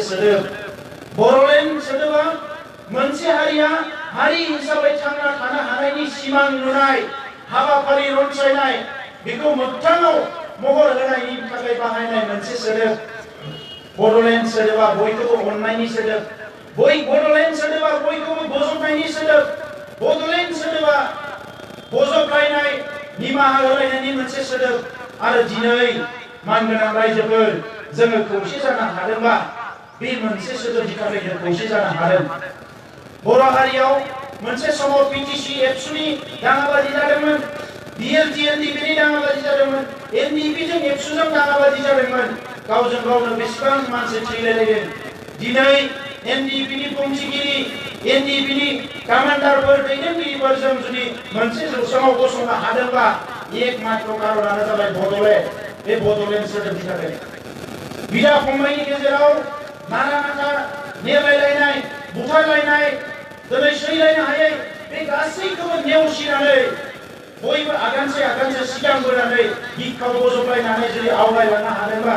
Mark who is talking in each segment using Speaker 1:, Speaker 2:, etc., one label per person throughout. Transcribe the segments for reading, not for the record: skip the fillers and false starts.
Speaker 1: सोदोब बर'लेण्ड सोदोबा मोनसे हारिया हारि हिसाबै थांना थानो हानायनि सिमां नुनाय हाबाफारि रनसायनाय बेखौ मोगथाङाव महर होनायनि थाखाय बाहायनाय मोनसे सोदोब। बर'लेण्ड सोदोबा बयखौबो अननायनि सोदोब। बर'लेण्ड सोदोबा बयखौबो बोजबनायनि सोदोब। बड'लेण्ड सोदोबा बोजबलायनाय निमाहा होलायनायनि मोनसे सोदोब। आरो दिनै मानगोनां रायजोफोर जोङो खौसे जानो हादोंबा बे मोनसे सोदोबनि थाखाय जों खौसे जानो हादों। बर' हारियाव मोनसे समाव पिटिसि एबसुनि दाङाबाजि जादोंमोन, बिएलटि एनडिपिनि दाङाबाजि जादोंमोन, एनडिपिजों एबसुजों दाङाबाजि जादोंमोन। गावजों गावनो बेसेबां मानसि थैलायलायदों। दिनै एनडिपिनि बुंथिगिरि, एनडिपिनि कामान्डारफोर, दैदेनगिरिफोरजों जुदि मोनसे जौसाङाव गसंनो हादोंबा एकमात्र कारणानो जाबाय बड'लेण्ड। बे बड'लेण्ड सोदोबनि थाखाय बिदा फंबायनि गेजेराव नारा नाथा नेलायलायनाय, बुथारलायनाय, दिनै सैलायनो हायै बे गासैखौबो नेवसिनानै बयबो आगानसे आगानसे सिगांबोनानै बिखायाव बोजबलायनानै जुदि आवगायलांनो हादोंबा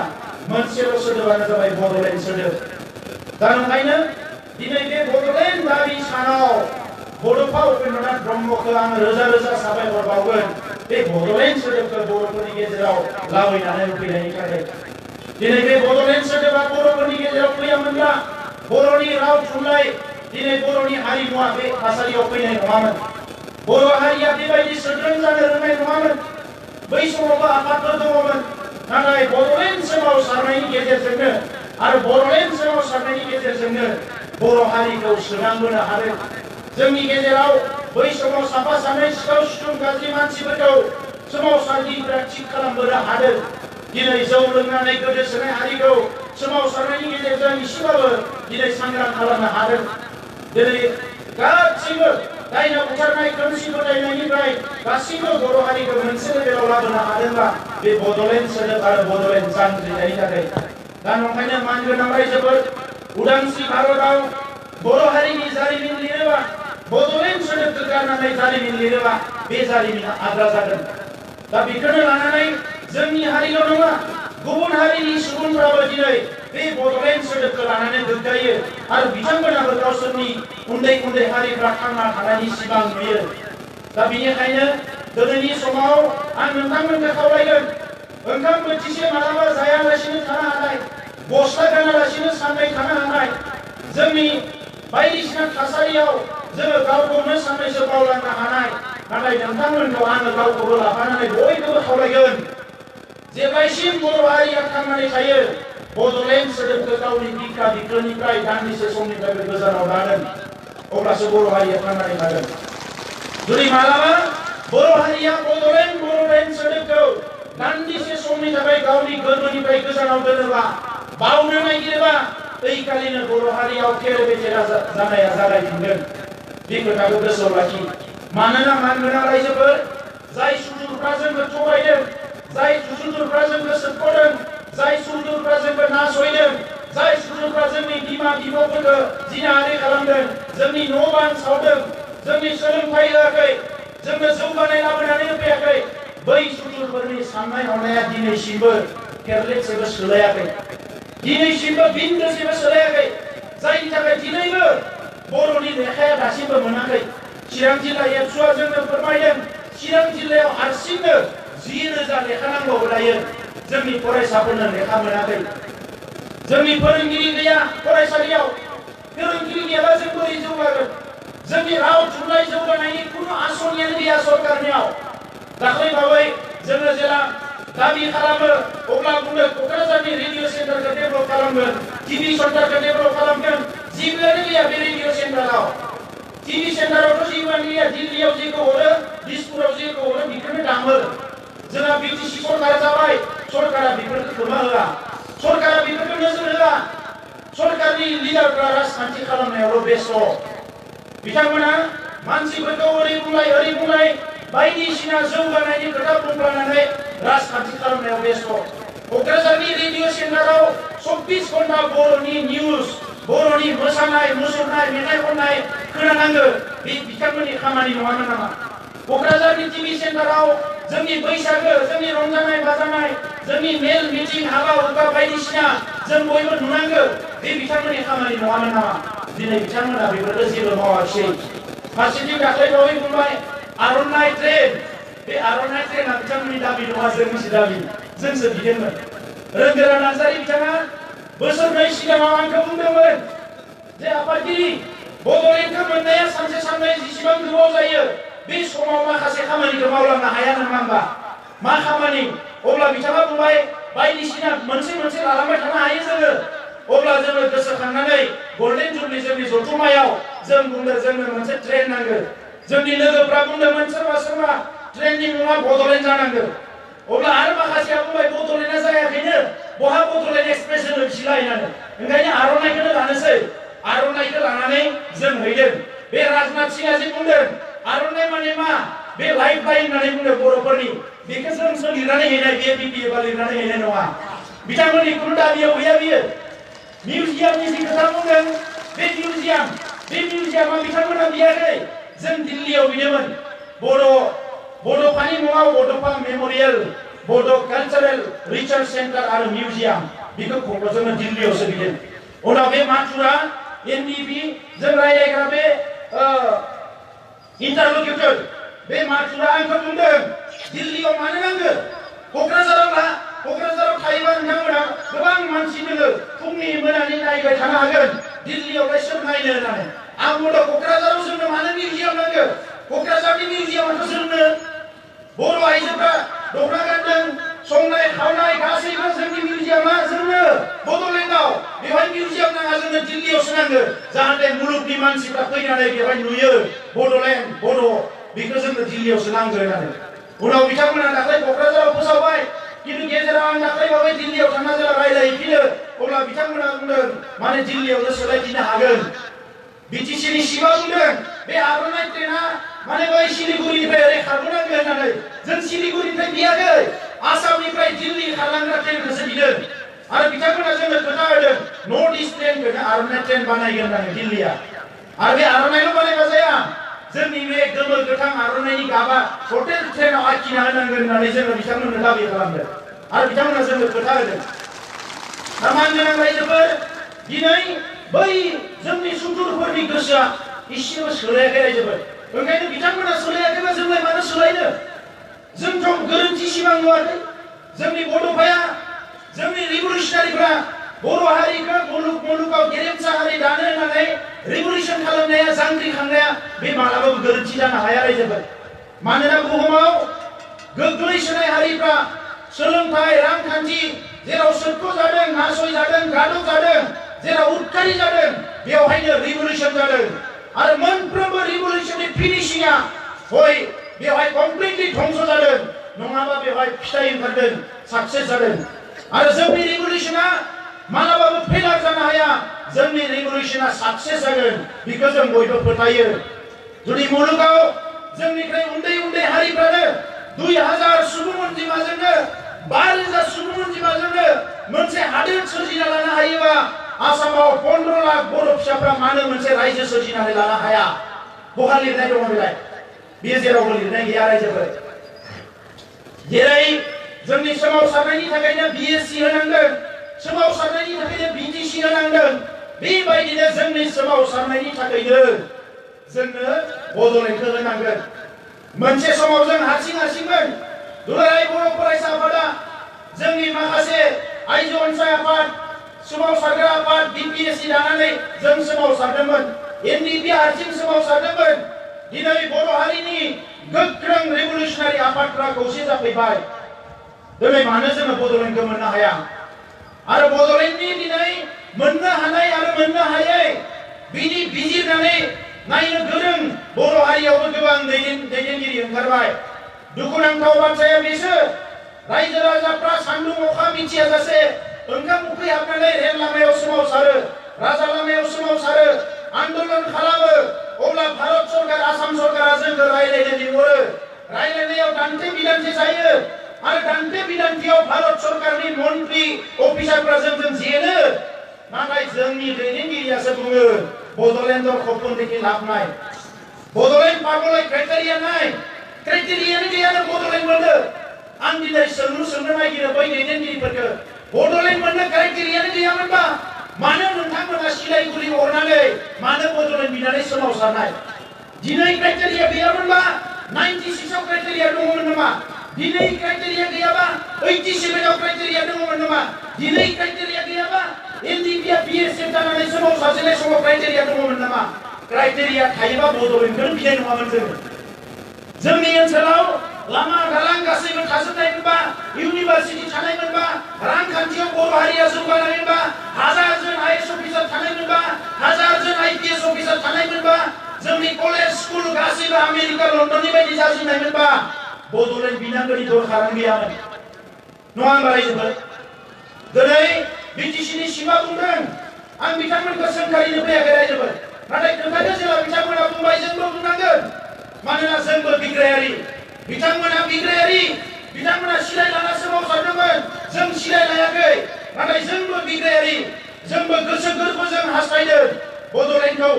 Speaker 1: मोनसेल' सोदोबानो जाबाय बड'लेण्ड सोदोब। दा ओंखायनो दिनै बे बड'लेण्ड दाबि सानाव बड'फा उपेन्द्रनाथ ब्रह्मखौ आं रोजा रोजा साबायखर बावगोन बे बड'लेण्ड सोदोबखौ बर'फोरनि गेजेराव लाबोनानै होफैनायनि थाखाय। दिनै बे बड'लेण्ड सोदोबा बर'फोरनि गेजेराव फैयामोनब्ला बर'नि राव थुनलाइ, दिनै बर'नि हारिमुवा बे थासारियाव फैनाय नङामोन। बर' हारिया बेबायदि सोद्रोम जानो रोंनाय नङामोन। बै समावबो आफादफोर दङमोन, नाथाय बड'लेण्ड सोमावसारनायनि गेजेरजोंनो आरो बड'लेण्ड सोमावसारनायनि गेजेरजोंनो बर' हारिखौ सोदांबोनो हादों। जोंनि गेजेराव बै समाव साफा सानै सिखाव सिथुं गाज्रि मानसिफोरखौ सोमावसारगिरिफोरा थिग खालामबोनो हादों। दिनै जौ लोंनानै गोदोसोनाय हारिखौ सोमावसारनायनि गेजेरजों एसेबाबो दिनै सांग्रां खालामनो हादों। दिनै गासैबो दायना बुथारनाय, खोमसि फोथायनायनिफ्राय गासैबो बर' हारिखौ मोनसे लेभेलाव लाबोनो हादोंबा बे बड'लेण्ड सोदोब आरो बड'लेण्ड जांख्रिथायनि थाखाय। दा नंखायनो मानगोनां रायजोफोर उदांस्रि भारतआव बर' हारिनि जारिमिन लिरोबा, बड'लेण्ड सोदोबखौ गारनानै जारिमिन लिरोबा बे जारिमिना आद्रा जागोन। दा बेखौनो लानानै जोंनि हारिल' नङा, गुबुन हारिनि सुबुंफ्राबो दिनै बे बड'लेण्ड सोदोबखौ लानानै गोग्गायो आरो बिथांमोनाबो गावसोरनि उन्दै उन्दै हारिफ्रा थांना थानायनि सिमां नुयो। दा बेनिखायनो दिनैनि समाव आं नोंथांमोनखौ खावलायगोन, ओंखाम बोथिसे मालाबा जायालासिनो थानो हानाय, गस्ला गानालासिनो साननै थानो हानाय, जोंनि बायदिसिना थासारियाव जोङो गावखौनो साननैसो बावलांनो हानाय, नाथाय नोंथांमोनखौ आङो गावखौबो लाफानानै बयखौबो खावलायगोन, जेब्लायसिम बर' हारिया थांनानै थायो बड'लेण्ड सोदोबखौ गावनि बिखा बिख्लोनिफ्राय दान्दिसे समनिफ्राय गोजानाव लागोन, अब्लासो बर' हारिया थांनानै थागोन। जुदि मालाबा बर' हारिया बड'लेण्ड सोदोबखौ दान्दिसे समनि थाखाय गावनि गोरबोनिफ्राय गोजानाव दोनोबा, बावनो नागिरोबा, ओइखालिनो बर' हारियाव थेर बेथेरा जानाया जागायफिनगोन। बे खोथाखौ गोसोआव लाखि। मानोना मानगोनां रायजोफोर, जाय सुथुरफ्रा जोंखौ थगायदों, जाय सुथुरफ्रा जोंखौ सोबख'दों, जाय सुथुरफ्रा जोंखौ नासयदों, जाय सुथुरफ्रा जोंनि बिमा बिफाफोरखौ जिनाहारि खालामदों, जोंनि न' बां सावदों, जोंनि सोलोंथाइ होआखै, जोंनो जौगानाय लाबोनानै होफैयाखै, बै सुथुरफोरनि साननाय हनाया दिनैसिमबो केरलेसेबो सोलायाखै, दिनैसिमबो बिन्दोसेबो सोलायाखै। जायनि थाखाय दिनैबो बर'नि लेखाया दासिमबो मोनाखै। चिरां जिल्ला एबसुआ जोंनो फोरमायदों, चिरां जिल्लायाव हारसिंनो 10,000 लेखा नांबावो दायो। जोंनि फरायसाफोरनो लेखा मोनाखै। जोंनि फोरोंगिरि गैया फरायसालियाव। फोरोंगिरि गैयाबा जों बोरै जौगागोन? जोंनि राव थुनलाइ जौगानायनि खुनु आसनियानो गैया सरकारनियाव। दाख्लै बावै जोङो जेला दाबि खालामो अब्ला बुंनो क'क्राझारनि रेडिअ' सेन्टारखौ डेभेलप खालामगोन, टिभि सेन्टारखौ डेभेलप खालामगोन। जेबोआनो गैया बे रेडिअ' सेन्टाराव। टिभि सेन्टारावथ' जेबोआनो गैया। दिल्लीयाव जेखौ हरो, दिसपुराव जेखौ हरो बेखौनो दामो। जोंहा बिटिसि सरकार जाबाय, सरकारा बेफोरखौ खोमा होआ, सरकारा बेफोरखौ नोजोर होआ। सरकारनि लिडारफ्रा राजखान्थि खालामनायावल' बेस्थ'। बिथांमोना मानसिफोरखौ ओरै बुंलाय बायदिसिना जौगानायनि खोथा बुंलायनानै राजखान्थि खालामनायाव बेस्थ'। क'क्राझारनि रेडिअ' सेन्टाराव 24 घन्टा बर'नि निउज, बर'नि मोसानाय मुसुरनाय, मेथाइ खननाय खोनानांगौ। बे बिथांमोननि खामानि नङामोन नामा? क'क्राझारनि टिभि सेन्टाराव जोंनि बैसागो, जोंनि रंजानाय बाजानाय, जोंनि मेल मिटिं हाबा हुखा बायदिसिना जों बयबो नुनांगौ। बे बिथांमोननि खामानि नङामोन नामा दिनै बिथांमोना बेफोरखौ जेबो मावाखिसै फारसेथिं दाख्लैबावै बुंबाय आर'नाइ ट्रेन बे आर'नाइ ट्रेना बिथांमोननि दाबि नङा जोंनिसो दाबि जोंसो बिदोंमोन रोंगोरा नार्जारि बिथाङा बोसोरनै सिगाङाव आंखौ बुंदोंमोन जे आफादगिरि बड'लेण्डखौ मोननाया सानसे साननै जेसेबां गोबाव जायो बे समाव माखासे खामानिखौ मावलांनो हाया नामा होमबा मा खामानि अब्ला बिथाङा बुंबाय बायदिसिना मोनसे मोनसे लालांबाय थानो हायो जोङो अब्ला जोङो गोसोखांनानै गल्डेन जुबलि जोंनि जथुम्मायाव जों बुंदों जोंनो मोनसे ट्रेन नांगौ जोंनि लोगोफ्रा बुंदोंमोन सोरबा सोरबा ट्रेननि मुङा बड'लेण्ड जानांगौ अब्ला आरो माखासेया बुंबाय बड'लेण्डआ जायाखैनो बहा बड'लेण्ड एक्सप्रेस होनो बिसिलाय होननानै ओंखायनो आर'नाइखौनो लानोसै आर'नाइखौ लानानै जों हैदों बे राजनाथ सिंहआ जे बुंदों आर'नाइ माने मा बे लाइफ लाइन होननानै बुंदों बर'फोरनि बेखौ जोंसो लिरनानै हैनाय बे बिपिए बा लिरनानै हैनाय नङा बिथांमोननि खुनु दाबियाव गैया बियो मिउजियामनि जि खोथा बुंदों बे मिउजियामा बिथांमोना बियाखै जों दिल्लीयाव बिदोंमोन बड'फानि मुङाव बड'फा मेम'रियेल बड' कालचारेल रिसार्च सेन्टार आरो मिउजियाम बेखौ क'क्राझारनो दिल्लीयावसो बिदों उनाव बे माथुरा एनडिपि जों रायज्लायग्रा बे इन्टारल'किउटर बे माथुरा आंखौ बुंदों दिल्लीयाव मानो नांगौ क'क्राझाराव थायोबा नोंथांमोना गोबां मानसि दोङो फुंनि मोनानि नायबाय थानो हागोन दिल्लीयावलाय सोर नायनो होननानै आं बुंदों क'क्राझाराव जोंनो मानो मिउजियाम नांगौ क'क्राझारनि मिउजियामाथ' जोंनो बर' आइजोफ्रा दख'ना गानदों संनाय खावनाय गासैबो जोंनि मिउजियामा जोंनो बड'लेण्डआव बेवहाय मिउजियाम नाङा जोंनो दिल्लीयावसो नांगौ जाहाथे मुलुगनि मानसिफ्रा फैनानै बेवहाय नुयो बड'लेण्ड बड' बेखौ जोंनो दिल्लीयावसो नांगौ होननानै उनाव बिथांमोना दाख्लै क'क्राझाराव फोसावबाय किन्तु गेजेराव आं दाख्लैबावै दिल्लीयाव थांना जेला रायज्लायहैफिनो अब्ला बिथांमोना बुंदों माने दिल्लीयावनो सोलायफिननो हागोन बिटिसिनि सिङाव बुंदों बे आर'नाइ ट्रेना माने बै सिलिगुरिनिफ्राय ओरै खारबोनांगौ होननानै जों सिलिगुरिनिफ्राय बियाखै आसामनिफ्राय दिल्ली खारलांग्रा ट्रेनखौसो बिदों आरो बिथांमोना जोंनो खोथा होदों नर्थ इस्ट ट्रेनखौनो आर'नाइ ट्रेन बानायगोन होननानै दिल्लीया आरो बे आर'नाइल' बानायबा जाया जोंनि बे गोमो गोथां आर'नाइनि गाबा हटेल ट्रेनाव आखिना होनांगोन होननानै जोङो बिथांमोननो दाबि खालामदों आरो बिथांमोना जोंनो खोथा होदों मान गोनां रायजोफोर दिनै बै जोंनि सुथुरफोरनि गोसोआ इसेबो सोलायाखै रायजोफोर ओंखायनो बिथांमोना सोलायाखैबा जोंलाय मानो सोलायनो जोंथ' गोरोन्थि सिमां नुवाखै जोंनि बड'फाया जोंनि रिभलिउसनारिफ्रा बर' हारिखौ मुलुगाव गेरेमसा हारि दानो होननानै रिभलिउसन खालामनाया जांख्रिखांनाया बे मालाबाबो गोरोन्थि जानो हाया रायजोफोर मानोना बुहुमाव गोग्लैसोनाय हारिफ्रा सोलोंथाइ रांखान्थि जेराव सोरखौ जादों नासय जादों गादब जादों जेराव उदखारि जादों बेवहायनो रिभलिउसन जादों आरो मोनफ्रोमबो रिभलिउसननि फिनिशिंआ हय बेवहाय कमप्लिटलि ध्वंस जादों नङाबा बेवहाय फिथाइ ओंखारदों साक्सेस जादों आरो जोंनि रिभलिउसना मालाबाबो फेलार जानो हाया जोंनि रिभलिउसना साक्सेस जागोन बेखौ जों बयबो फोथायो जुदि मुलुगाव जोंनिफ्राय उन्दै उन्दै हारिफ्रानो 2000 सुबुं अनजिमाजोंनो 5000 सुबुं अनजिमाजोंनो मोनसे हादोर सोरजिना लानो हायोबा आसामाव 15 लाख बर' फिसाफ्रा मानो मोनसे रायजो सोरजिनानै लानो हाया बहा लिरनाय दङ बेलाय बे जेरावबो लिरनाय गैया रायजोफोर जेरै जोंनि सोमावसारनायनि थाखायनो बिएससि होनांगोन सोमावसारनायनि थाखायनो बिटिसि होनांगोन बेबायदिनो जोंनि सोमावसारनायनि थाखायनो जोंनो बड'लेण्डखौ होनांगोन मोनसे समाव जों हारसिंमोन दुलाराय बर' फरायसा आफादा जोंनि माखासे आइजो अनसाय आफाद सोमावसारग्रा आफाद बिपिएससि दानानै जों सोमावसारदोंमोन एनडिपि हारसिं सोमावसारदोंमोन दिनै बर' हारिनि गोख्रों रिभलिउसनारि आफादफ्रा खौसे जाफैबाय दिनै मानो जोङो बड'लेण्डखौ मोननो हाया आरो बड'लेण्डनि दिनै मोननो हानाय आरो मोननो हायै बिनि बिजिरनानै नायनो गोरों बर' हारियावबो गोबां दैदेनगिरि ओंखारबाय दुखुनांथाव बाथ्राया बेसो रायजो राजाफ्रा सान्दुं अखा मिथियाजासे ओंखाम उखै हाबनानै रेल लामायाव सोमावसारो राजा लामायाव सोमावसारो आन्दोलन खालामो अब्ला भारत सरकार आसाम सरकारा जोंखौ रायलायनो लिंहरो रायलायनायाव दान्थे बिदान्थे जायो आरो दान्थे बिदान्थेयाव भारत सरकारनि मन्त्रि अफिसारफ्रा जोंजों जेनो नाथाय जोंनि दैदेनगिरियासो बुङो बड'लेण्डआव खपन देखि लाभ नाय बड'लेण्ड पाबोलै क्राइटेरिया नाय क्राइटेरियानो गैयानो बड'लेण्ड मोनो आं दिनै सोंनो नागिरो बै दैदेनगिरिफोरखौ बड'लेण्ड मोननो क्राइटेरियानो गैयामोनबा मानो नोंथांमोना सिलाय गुलि अरनानै मानो बड'लेण्ड बिनानै सोमावसारनाय दिनै क्राइटेरिया गैयामोनबा 96 आव क्राइटेरिया दङमोन नामा दिनै क्राइटेरिया गैयाबा 87 आव क्राइटेरिया दङमोन नामा दिनै क्राइटेरिया गैयाबा एनडिपि आ बिएसएफ जानानै सोमावसारनाय समाव क्राइटेरिया दङमोन नामा क्राइटेरिया थायोबा बड'लेण्डखौनो बिनाय नङामोन जोंनि ओनसोलाव लामा दालां गासैबो थाजोबनायमोनबा इउनिभार्सिटि थानायमोनबा रांखान्थियाव बर' हारिया जौगानायमोनबा हाजार जन आईएएस अफिसार थानायमोनबा हाजार जन आईपीएस अफिसार थानायमोनबा जोंनि कलेज स्कुल गासैबो आमेरिका लण्डननि बायदि जाजोबनायमोनबा बड'लेण्ड बिनांगौनि दरखारानो गैयामोन नङा होनबा रायजोफोर दिनै बिटिसिनि सिमा बुंदों आं बिथांमोनखौ सोंखारिनो फैयाखै रायजोफोर नाथाय खोथाखौ जेला बिथांमोना बुंबाय जोंबो बुंनांगोन मानोना जोंबो बिग्रायारि बिथांमोना बिग्रायारि बिथांमोना सिलाय लाना सोमावसारदोंमोन जों सिलाय लायाखै नाथाय जोंबो बिग्रायारि जोंबो गोसो गोरबोजों हास्थायदों बड'लेण्डखौ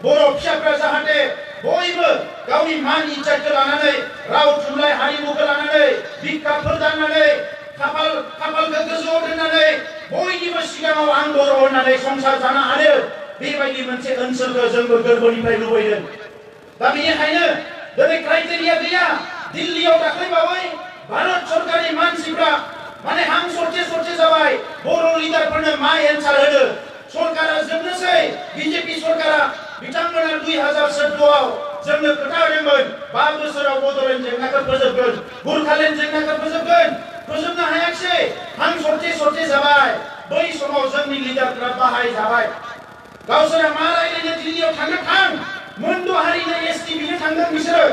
Speaker 1: बर' फिसाफ्रा जाहाथे बयबो गावनि मान इज्जतखौ लानानै राव थुनलाइ हारिमुखौ लानानै बिखाफोर दाननानै खाफालखौ गोजौआव दोननानै बयनिबो सिगाङाव आं बर' होननानै संसार जानो हायो बेबायदि मोनसे ओनसोलखौ जोंबो गोरबोनिफ्राय लुबैदों दा बेनिखायनो दिनै क्राइटेरिया गैया दिल्लीयाव दाख्लैबावै भारत सरकारनि मानसिफ्रा माने हां सरथे जाबाय बर' लिडारफोरनो मा एन्सार होनो सरकारा जोबनोसै बिजेपि सरकारा बिथांमोना 2014आव जोंनो खोथा होदोंमोन 5 बोसोराव बड'लेण्ड जेंनाखौ फोजोबगोन गुरखालेण्ड जेंनाखौ फोजोबगोन फोजोबनो हायाखिसै हां सरथे जाबाय बै समाव जोंनि लिडारफ्रा बाहाय जाबाय गावसोरा मा रायलायनो दिल्लीयाव थां मोनद' हारिनो एसटि बिनो थांदों बिसोरो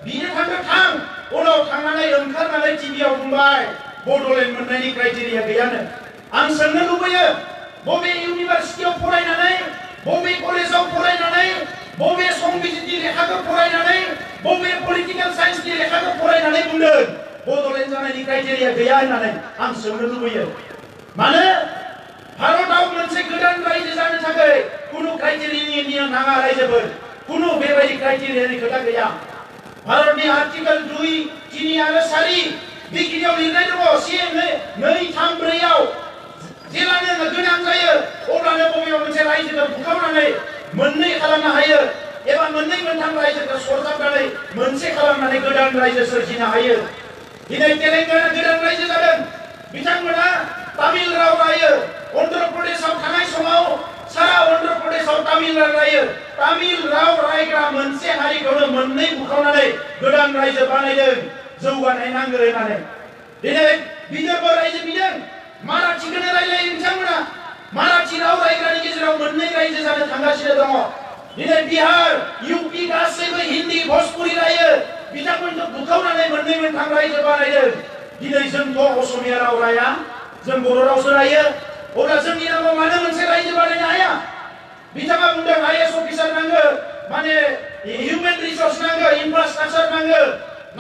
Speaker 1: बिनो थांदों थां उनाव थांनानै ओंखारनानै टिभियाव बुंबाय बड'लेण्ड मोननायनि क्राइटेरिया गैयानो आं सोंनो लुबैयो बबे इउनिभार्सिटियाव फरायनानै बबे कलेजाव फरायनानै बबे संबिजितनि लेखाखौ फरायनानै बबे पलिटिकल साइन्सनि लेखाखौ फरायनानै बुंदों बड'लेण्ड जानायनि क्राइटेरिया गैया होननानै आं सोंनो लुबैयो मानो भारतआव मोनसे गोदान रायजो जानो थाखाय कुनु क्राइटेरियानि नाङा रायजोफोर कुनु बेबायदि क्राइटेरियानि खोथा गैया भारतनि आर्टिकल 2, 3 आरो 4 बिगियानाव लिरनाय दङ से 2, 3, 4 आव जेलानो गोनां जायो अब्लानो बबेबा मोनसे रायजोखौ बुखावनानै मोननै खालामनो हायो एबा मोननै मोनथाम रायजोखौ सरजाबनानै मोनसे खालामनानै गोदान रायजो सोरजिनो हायो दिनै तेलेंगाना गोदान रायजो जादों बिथांमोना तामिल राव रायो अन्ध्र प्रदेशआव थानाय समाव सारा अन्ध्र प्रदेशआव तामिल राव रायो तामिल राव रायग्रा मोनसे हारिखौनो मोननै बुखावनानै गोदान रायजो बानायदों जौगानाय नांगौ होननानै दिनै विदर्भ रायजो बिदों माराठीखौनो रायलायो बिथांमोना माराठी राव रायग्रानि गेजेराव मोननै रायजो जानो थांगासिनो दङ दिनै बिहार इउपि गासैबो हिन्दी भोजपुरी रायो बिथांमोनखौ बुखावनानै मोननै मोनथाम रायजो बानायदों दिनै जोंथ' असमिया राव राया जों बर' रावसो रायो अब्ला जोंनि नामाव मानो मोनसे रायजो बानायनो हाया बिथाङा बुंदों आईएएस अफिसार नांगौ माने हिउमेन रिसोर्स नांगौ इनफ्रास्ट्राक्चार नांगौ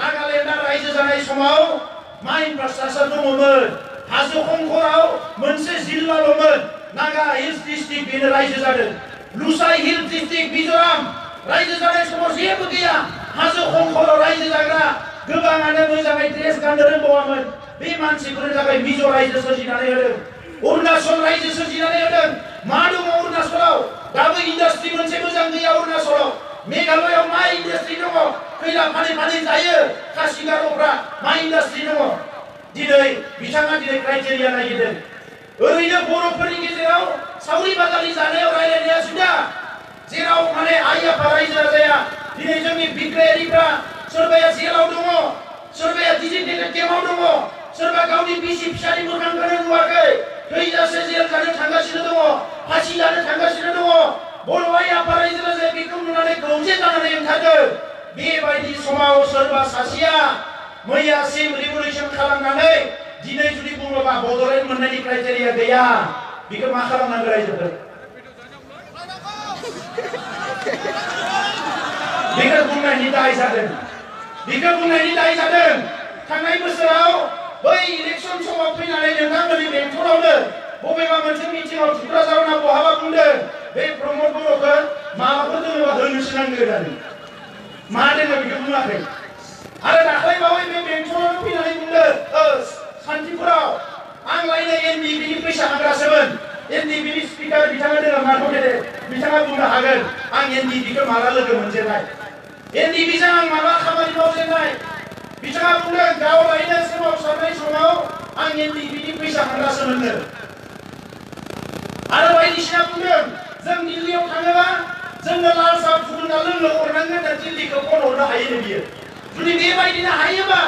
Speaker 1: नागालेन्डआ रायजो जानाय समाव मा इनफ्रास्ट्राक्चार दङमोन हाजो खंखराव मोनसे जिल्लाल'मोन नागा हिल्स डिस्ट्रिक्ट बेनो रायजो जादों लुसाइ हिल्स डिस्ट्रिक्ट मिजोराम रायजो जानाय समाव जेबो गैया हाजो खंखराव रायजो जाग्रा गोबाङानो मोजाङै ड्रेस गाननो रोंबावामोन बे मानसिफोरनि थाखाय मिजो रायजो सोरजिनानै होदों अरुणाचल रायजो सोरजिनानै होदों मा दङ अरुणाचलाव दाबो इन्डास्ट्रि मोनसे मोजां गैया अरुणाचलाव मेघालयआव मा इन्डास्ट्रि दङ खैला फानै जायो खासि गार'फ्रा मा इन्डास्ट्रि दङ दिनै बिथाङा दिनै क्राइटेरिया नागिरदों ओरैनो बर'फोरनि गेजेराव सावरि बादालि जानायाव रायलायनाया जुदा जेराव माने आइ आफा रायजो राजाया दिनै जोंनि बिग्रायारिफ्रा सोरबाया जेलाव दङ सोरबाया डिजिटेटेड केम्पआव दङ सोरबा गावनि बिसि फिसानि मोखांखौनो नुवाखै थैजासे जेल जानो थांगासिनो दङ फासि जानो थांगासिनो दङ बर' आइ आफा रायजो राजाया बेखौ नुनानै खौसे जानानै ओंखारदों बेबायदि समाव सोरबा सासेया मैयासिम रिभलिउसन खालामनानै दिनै जुदि बुङोबा बड'लेण्ड मोननायनि क्राइटेरिया गैया बेखौ मा खालामनांगौ रायजोफोर बेखौ बुंनायनि दाय जादों थांनाय बोसोराव बै इलेक्सन समाव फैनानै नोंथांमोननि बेंटलावनो बबेबा मोनसे मिटिंआव थुक्राझाराव ना बहाबा बुंदों बे प्रमद बर'खौ माबाफोर दोङोबा होनोसो नांगौ होननानै मा दोङो बेखौ बुङाखै आरो दाख्लैबावै बे बेंटलावनो फैनानै बुंदों सान्थिपुराव आं लायनो एनडिपिनि फैसा हाग्रासोमोन एनडिपिनि स्पिकार बिथाङा दङ माधबदेव बिथाङा बुंनो हागोन आं एनडिपिखौ माला लोगो मोनजेननाय एनडिपिजों आं माला खामानि मावजेननाय बिथाङा बुंदों गाव लायनो सोमावसारनाय समाव आं एनडिपिनि फैसा खांग्रासो मोननो आरो बायदिसिना बुंदों जों दिल्लीयाव थाङोबा जोंनो लाल साहा फुदुंना लोंनो हरनांगोन दा दिल्लीखौ फन हरनो हायो बियो जुदि बेबायदिनो हायोबा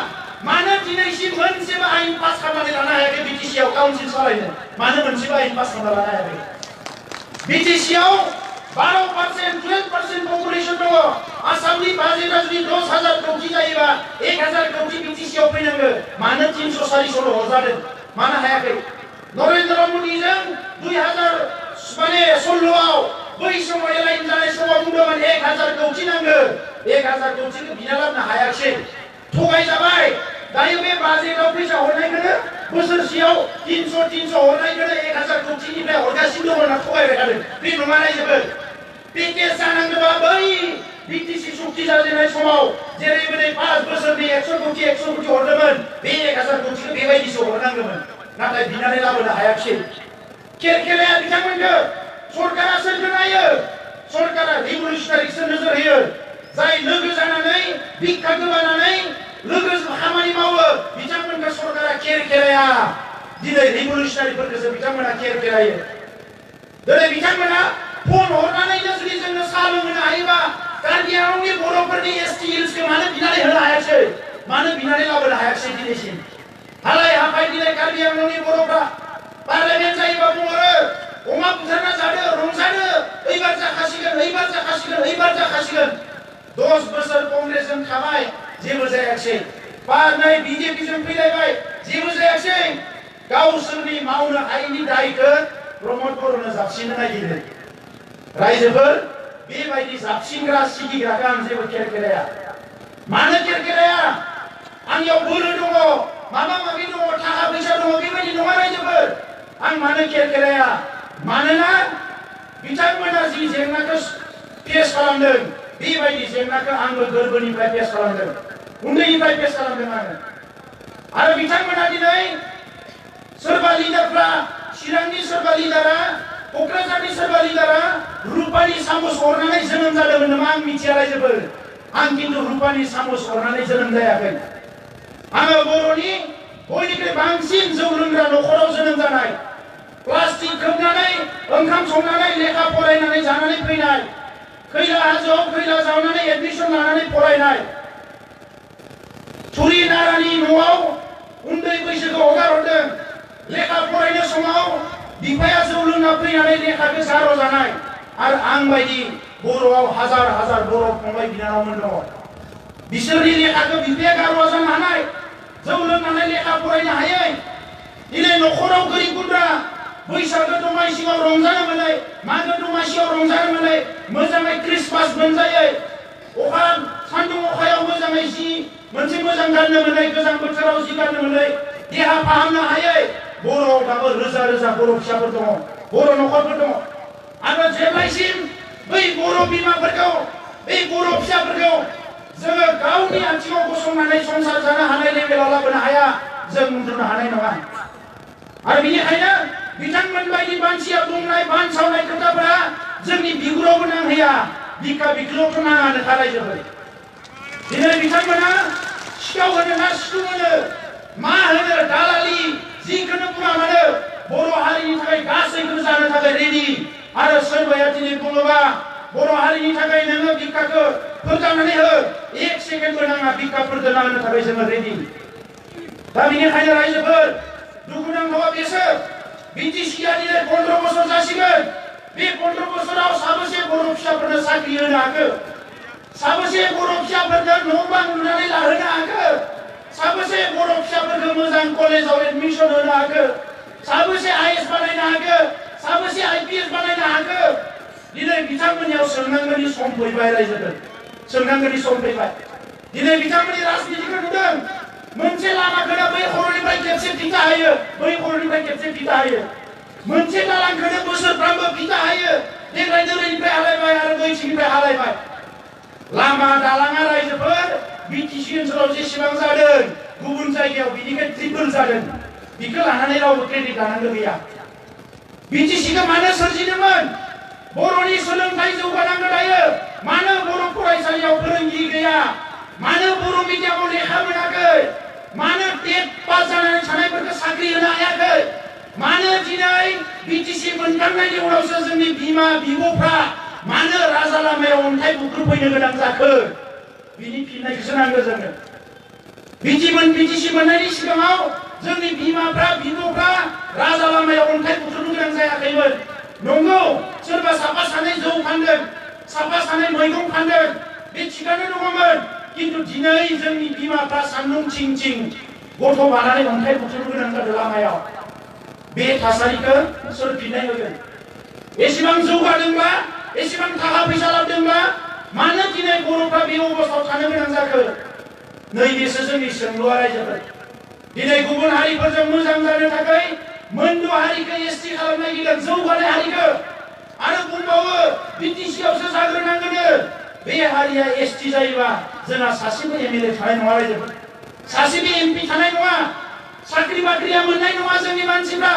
Speaker 1: मानो दिनैसिम मोनसेबो आयेन पास खालामनानै लानो हायाखै बिटिसिआव काउन्सिल सालायनो मानो मोनसेबो आयेन पास खालामना लानो हायाखै बिटिसिआव 12% 12% पपुलेशन दङ आसामनि बाजेटआ जुदि 10,000 कोटी जायोबा 1,000 कोटी बिटिसिआव फैनांगौ मानो 300-400 हरजादों मानो हायाखै नरेन्द्र मोदीजों 2016आव बै समाव एलाइन जानाय समाव बुंदोंमोन 1,000 कोटी नांगौ 1,000 कोटीखौ बिना लाबोनो हायाखै थगायजाबाय दायो बे बाजेटआव फैसा हरनायखौनो बोसोरसेयाव 300 हरनायखौनो 1,000 कोटीनिफ्राय हरगासिनो दङ होनना थगायबाय थादों बे नङा रायजोफोर पेकेज जानांगौबा बै बिटिसि सुक्ति जाजेननाय समाव जेरैबायदि 5 बोसोरनि 100 कोटी हरदोंमोन बे 1,000 कोटीखौ बेबायदिसो हरनांगौमोन नाथाय बिनानै लाबोनो हायाखै केरकेराया बिथांमोनखौ सरकारा सोरखौ नायो सरकारा रिभलिउसनारिखौसो नोजोर होयो जाय लोगो जानानै भिक्षा गोबानानै लोगो खामानि मावो बिथांमोनखौ सरकारा केरकेराया दिनै रिभलिउसनारिफोरखौसो बिथांमोना केरकेरायो दिनै बिथांमोना फन हरनानैनो जुदि जोंनो साहा लोंहोनो हायोबा कार्बि आंलंनि बर'फोरनि एसटि हिल्सखौ मानो बिनानै होनो हायाखै मानो बिनानै लाबोनो हायाखै दिनैसिम हालाय हाफाय दिनै कार्बि आंलंनि बर'फ्रा पार्लियामेन्ट जायोबा बुंहरो अमा बुथारना जादो रंजादो ओइबार जाखासिगोन 10 बोसोर कंग्रेसजों थाबाय जेबो जायाखै नै बिजेपिजों फैलायबाय जेबो जायाखै गावसोरनि मावनो हायैनि दायखौ प्रमद बर'नो जाबसिननो नागिरो रायजोफोर बेबायदि जाबसिनग्रा सिगिग्राखौ आं जेबो केरकेराया मानो केरकेराया आंनियाव बोलो दङ माबा माबि दङ थाखा फैसा दङ बेबायदि नङा रायजोफोर आं मानो केरकेराया मानोना बिथांमोना जि जेंनाखौ फेस खालामदों बेबायदि जेंनाखौ आंबो गोरबोनिफ्राय फेस खालामदों उन्दैनिफ्राय फेस खालामदों आरो बिथांमोना दिनै सोरबा लिडारफ्रा चिरांनि सोरबा लिडारा क'क्राझारनि सोरबा लिडारा रुपानि सामस हरनानै जोनोम जादोंमोन नामा आं मिथिया रायजोफोर आं खिन्थु रुपानि सामस हरनानै जोनोम जायाखै आङो बर'नि बयनिख्रुइ बांसिन जौ लोंग्रा न'खराव जोनोम जानाय प्लास्टिक खोबनानै ओंखाम संनानै लेखा फरायनानै जानानै फैनाय खैला हाजोआव खैला जावनानै एडमिसन लानानै फरायनाय थुरि नारानि न'आव उन्दै बैसोखौ हगारहरदों लेखा फरायनाय समाव बिफाया जौ लोंना फैनानै लेखाखौ गार' जानाय आरो आं बायदि बर'आव हाजार बर' फंबाय बिनानावमोन दङ बिसोरनि लेखाखौ बिफाया गार' जानो हानाय जौ लोंनानै लेखा फरायनो हायै दिनै न'खराव गोरिब गुन्द्रा बैसागो दमासियाव रंजानो मोनै मागो दमासियाव रंजानो मोनै मोजाङै क्रिसमास मोनजायै अखा सान्दुं अखायाव मोजाङै जि मोनसे मोजां गाननो मोनै गोजां बोथोराव जि गाननो मोनै देहा फाहामनो हायै बर'आव दाबो रोजा बर' फिसाफोर दङ बर' न'खरफोर दङ आरो जेब्लायसिम बै बर' बिमाफोरखौ बै बर' फिसाफोरखौ जोङो गावनि आथिङाव गसंनानै संसार जानो हानाय लेभेलाव लाबोनो हाया जों उन्दुनो हानाय नङा आरो बेनिखायनो बिथांमोन बायदि मानसिया बुंनाय बानसावनाय खोथाफोरा जोंनि बिगुरावबो नांहैया बिखा बिगुरावथ' नाङानो रायजोफोर दिनै बिथांमोना सिखाव होनो ना सिथुं होनो मा होनो दालालि जिखौनो बुङा मानो बर' हारिनि थाखाय गासैखौबो जानो थाखाय रेडि आरो सोरबाया दिनै बुङोबा बर' हारिनि थाखाय नोङो बिखाखौ फोरदांनानै हो 1 सेकेन्डबो नाङा बिखा फोरदांना होनो थाखाय जोङो रेडि दा बेनिखायनो रायजोफोर दुखुनांथावा बेसो बिटिसिआ दिनै 15 बोसोर जासिगोन बे 15 बोसोराव साबेसे बर' फिसाफोरनो साख्रि होनो हाखो साबेसे बर' फिसाफोरनो न' बां लुनानै लाहोनो हाखो साबेसे बर' फिसाफोरखौ मोजां कलेजाव एडमिसन होनो हाखो साबेसे आईएएस बानायनो हाखो साबेसे आईपीएस बानायनो हाखो दिनै बिथांमोननियाव सोंनांगौनि सम फैबाय रायजोफोर सोंनांगौनि सम फैबाय दिनै बिथांमोननि राजनितिखौ नुदों मोनसे लामाखौनो बै खर'निफ्राय खेबसे फिथा होयो बै खर'निफ्राय खेबसे फिथा होयो मोनसे दालांखौनो बोसोरफ्रामबो फिथा होयो देग्लाय नोरैनिफ्राय हालायबाय आरो बैथिंनिफ्राय हालायबाय लामा दालाङा रायजोफोर बिटिसि ओनसोलाव जेसेबां जादों गुबुन जायगायाव बिनिफ्राय ट्रिपल जादों बेखौ लानानै रावबो क्रेडिट लानांगौ गैया BTCखौ मानो सोरजिदोंमोन? बर'नि सोलोंथाइ जौगानांगौ दायो। मानो बर' फरायसालियाव फोरोंगिरि गैया? मानो बर' मिडियामाव लेखा मोनाखै? मानो टेट पास जानानै थानायफोरखौ साख्रि होनो हायाखै? मानो दिनै BTC मोनखांनायनि उनावसो जोंनि बिमा बिब'फ्रा मानो राजा लामायाव अन्थाइ बुख्रुबफैनो गोनां जाखो? बिनि फिननायखौसो नांगौ जोंनो। BTC मोननायनि सिगाङाव जोंनि बिमाफ्रा बिब'फ्रा राजा लामायाव अन्थाइ बुख्रुबनो गोनां जायाखैमोन। नंगौ, सोरबा साफा सानै जौ फानदों, साफा सानै मैगं फानदों, बे थिगानो दङमोन। किन्तु दिनै जोंनि बिमाफ्रा सान्दुं थिं थिं गथ' बानानै अन्थाइ बुख्रुबनो गोनां जादों लामायाव। बे थासारिखौ सोर फिननाय होगोन? एसेबां जौगादोंब्ला, एसेबां थाखा फैसा लाबोदोंब्ला मानो दिनै बर'फ्रा बे अबस्थायाव थानो गोनां जाखो? नैबेसो जोंनि सोंलुआ रायजोफोर। दिनै गुबुन हारिफोरजों मोजां जानो थाखाय मोनद' हारिखौ ST खालामनो नागिरदों, जौगानाय हारिखौ। आरो बुंबावो BTCआवसो जाग्रोनांगोन। बे हारिया ST जायोबा जोंहा सासेबो MLA थानाय नङा रायजोफोर, सासेबो MP थानाय नङा, साख्रि बाख्रिया मोननाय नङा जोंनि मानसिफ्रा।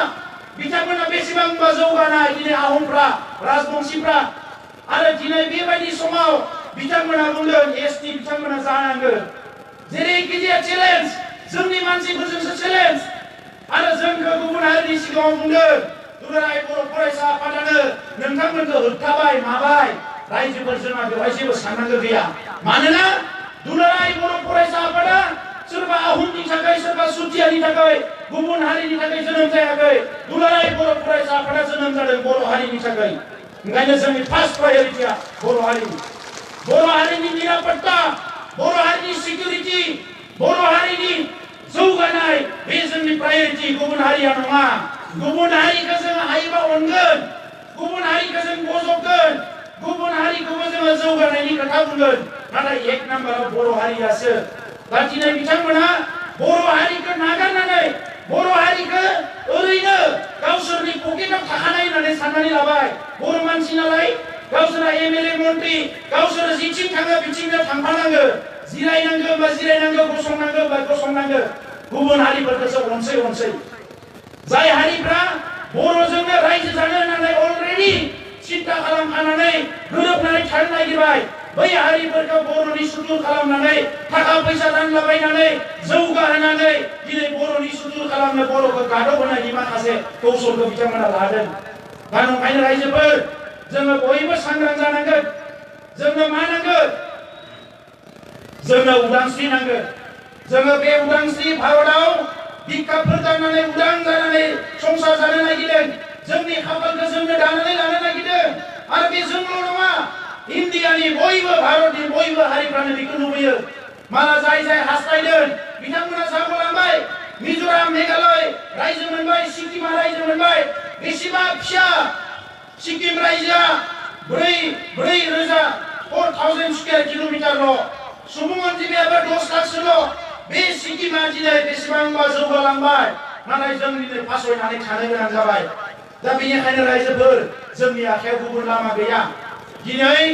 Speaker 1: बिथांमोना बेसेबांबा जौगानाय दिनै आहमफ्रा, राजबंशीफ्रा। आरो दिनै बेबायदि समाव बिथांमोना बुंदों ST बिथांमोना जानांगोन। जेरैखि जाया चेलेन्ज, जोंनि मानसिफोरजोंसो चेलेन्ज। आरो जोंखौ गुबुन हारिनि सिगाङाव बुंदों दुलाराय बर' फरायसा आफादानो नोंथांमोनखौ होबथाबाय माबाय। रायजोफोर जोंहा बेवहाय जेबो साननांगौ गैया। मानोना दुलाराय बर' फरायसा आफादा सोरबा आहमनि थाखाय, सोरबा सुथियानि थाखाय, गुबुन हारिनि थाखाय जोनोम जायाखै। दुलाराय बर' फरायसा आफादा जोनोम जादों बर' हारिनि थाखाय। ओंखायनो जोंनि फार्स्ट प्रायरिटिया बर' हारिनि। बर' हारिनि निरापत्ता, बर' हारिनि सिकिउरिटि, बर' हारिनि जौगानाय, बे जोंनि प्रायरिटि, गुबुन हारिया नङा। गुबुन हारिखौ जों हायोबा अनगोन, गुबुन हारिखौ जों बजबगोन, गुबुन हारिखौबो जोङो जौगानायनि खोथा बुंगोन। नाथाय एक नाम्बाराव बर' हारियासो। दा दिनै बिथांमोना बर' हारिखौ नागारनानै बर' हारिखौ ओरैनो गावसोरनि पकेटाव थाखानाय होननानै साननानै लाबाय। बर' मानसि नालाय गावसोरा MLA मन्त्रि, गावसोर जिथिं थाङो बिथिंनो थांफानांगौ, जिरायनांगौ बा जिरायनांगौ, गसंनांगौ बा गसंनांगौ। गुबुन हारिफोरखौसो अनसै। जाय हारिफ्रा बर'जोंनो रायजो जानो होननानै अलरेडि सिन्था खालामखानानै गोरोबनानै थानो नागिरबाय, बै हारिफोरखौ बर'नि सुथुर खालामनानै थाखा फैसा दानलाबायनानै जौगाहोनानै दिनै बर'नि सुथुर खालामनो, बर'खौ गादबहोनायनि माखासे कौशलखौ बिथांमोना लादों। दा ओंखायनो रायजोफोर जोङो बयबो सांग्रां जानांगोन। जोंनो मा नांगोन? जोंनो उदांस्रि नांगोन। जोङो बे उदांस्रि भारताव बिखाफोर दाननानै उदां जानानै संसार जानो नागिरदों। जोंनि खाफालखौ जोंनो दानानै लानो नागिरदों। आरो बे जोंल' नङा, इन्डियानि बयबो, भारतनि बयबो हारिफ्रानो बेखौ लुबैयो। माला जाय जाय हास्थायदों बिथांमोना जागोलांबाय। मिज'राम, मेघालय रायजो मोनबाय, सिक्किमा रायजो मोनबाय। बेसेबा फिसा सिक्किम रायजोआ 4,000 स्कुवेर किल'मिटारल', सुबुं अनजिमायाबो 10 लाखसोल'। बे सिक्किमा दिनै बेसेबांबा जौगालांबाय, नाथाय जों दिनै फासयनानै थानो गोनां जाबाय। दा बेनिखायनो रायजोफोर जोंनि आखायाव गुबुन लामा गैया। दिनै